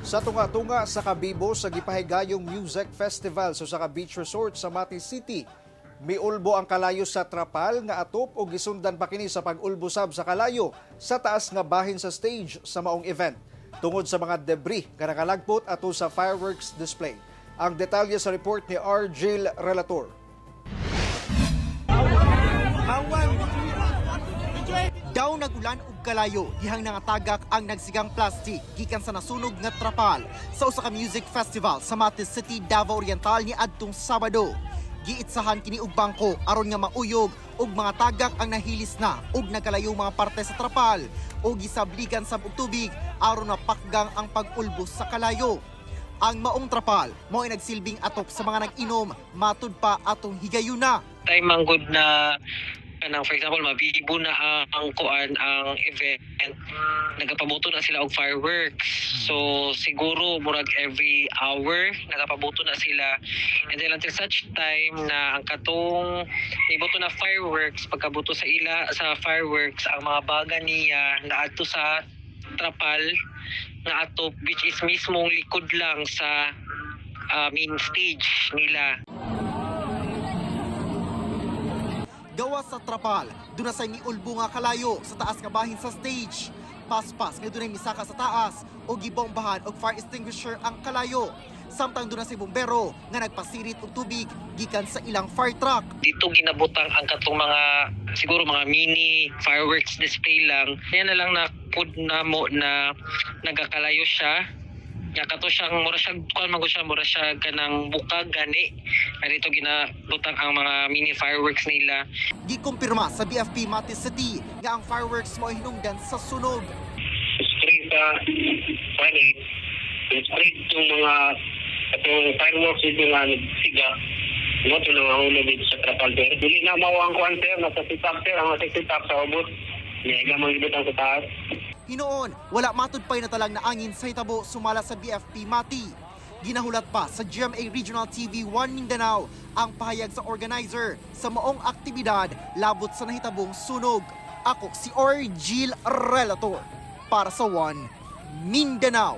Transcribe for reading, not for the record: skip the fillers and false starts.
Sa tunga-tunga sa kabibo sa gipahigayong music festival sa usa ka beach resort sa Mati City, miulbo ang kalayo sa trapal nga atop o gisundan pa kini sa pag-ulbo sab sa kalayo sa taas nga bahin sa stage sa maong event tungod sa mga debris nga nakalagpot ato sa fireworks display. Ang detalye sa report ni Argil Relator. Daw nagulan og kalayo dihang nangatagak ang nagsigang plastic gikan sa nasunog nga trapal sa usa ka music festival sa Mati City, Davao Oriental ni adtong Sabado. Giitsahan kini og bangko aron nga mauyog og mga tagak ang nahilis na og nagkalayo mga parte sa trapal o gisabligan sab og tubig aron mapakgang ang pag-ulbos sa kalayo. Ang maong trapal mao ay nagsilbing atop sa mga nag-inom matud pa atong higayuna. Time manggod na kanang, for example, mabibo na ang kuan, ang event, nagapabuto na sila og fireworks. So siguro murag every hour nagapabuto na sila, and then until such time na ang katong nibuto na fireworks, pagkabuto sa ila sa fireworks, ang mga baga niya naadto sa trapal nga atop, which is mismong likod lang sa main stage nila. Gawas sa trapal, doon na sa miulbo nga kalayo sa taas nga bahin sa stage. Paspas nga dunay misaka sa taas o gibombahan og fire extinguisher ang kalayo. Samtang doon na si bombero nga nagpasirit og tubig gikan sa ilang fire truck. Dito ginabutang ang katong mga siguro mga mini fireworks display lang. Kaya na lang na pud na mo na nagakalayo siya. Ya kato siyang mura siya kuan man siya, mura siya kanang bukag gani. Dito ginabutang ang mga mini fireworks nila. Gikumpirma sa BFP Mati City nga ang fireworks mo hinungdan sa sunog. Spray sa panic, spray itong mga atong fireworks ito nga nagsiga. No, ito nangahulog dito sa trapal sir. Dili na mao ang kuan sir, nasa sit-up sir, ang nasa sit-up sa ubos. Niya mang gibutang sa taas. Hinoon, wala matud pa'y natalang na angin sa hitabo sumala sa BFP Mati. Ginahulat pa sa GMA Regional TV 1 Mindanao ang pahayag sa organizer sa maong aktibidad labot sa nahitabong sunog. Ako si Orgil Relator para sa 1 Mindanao.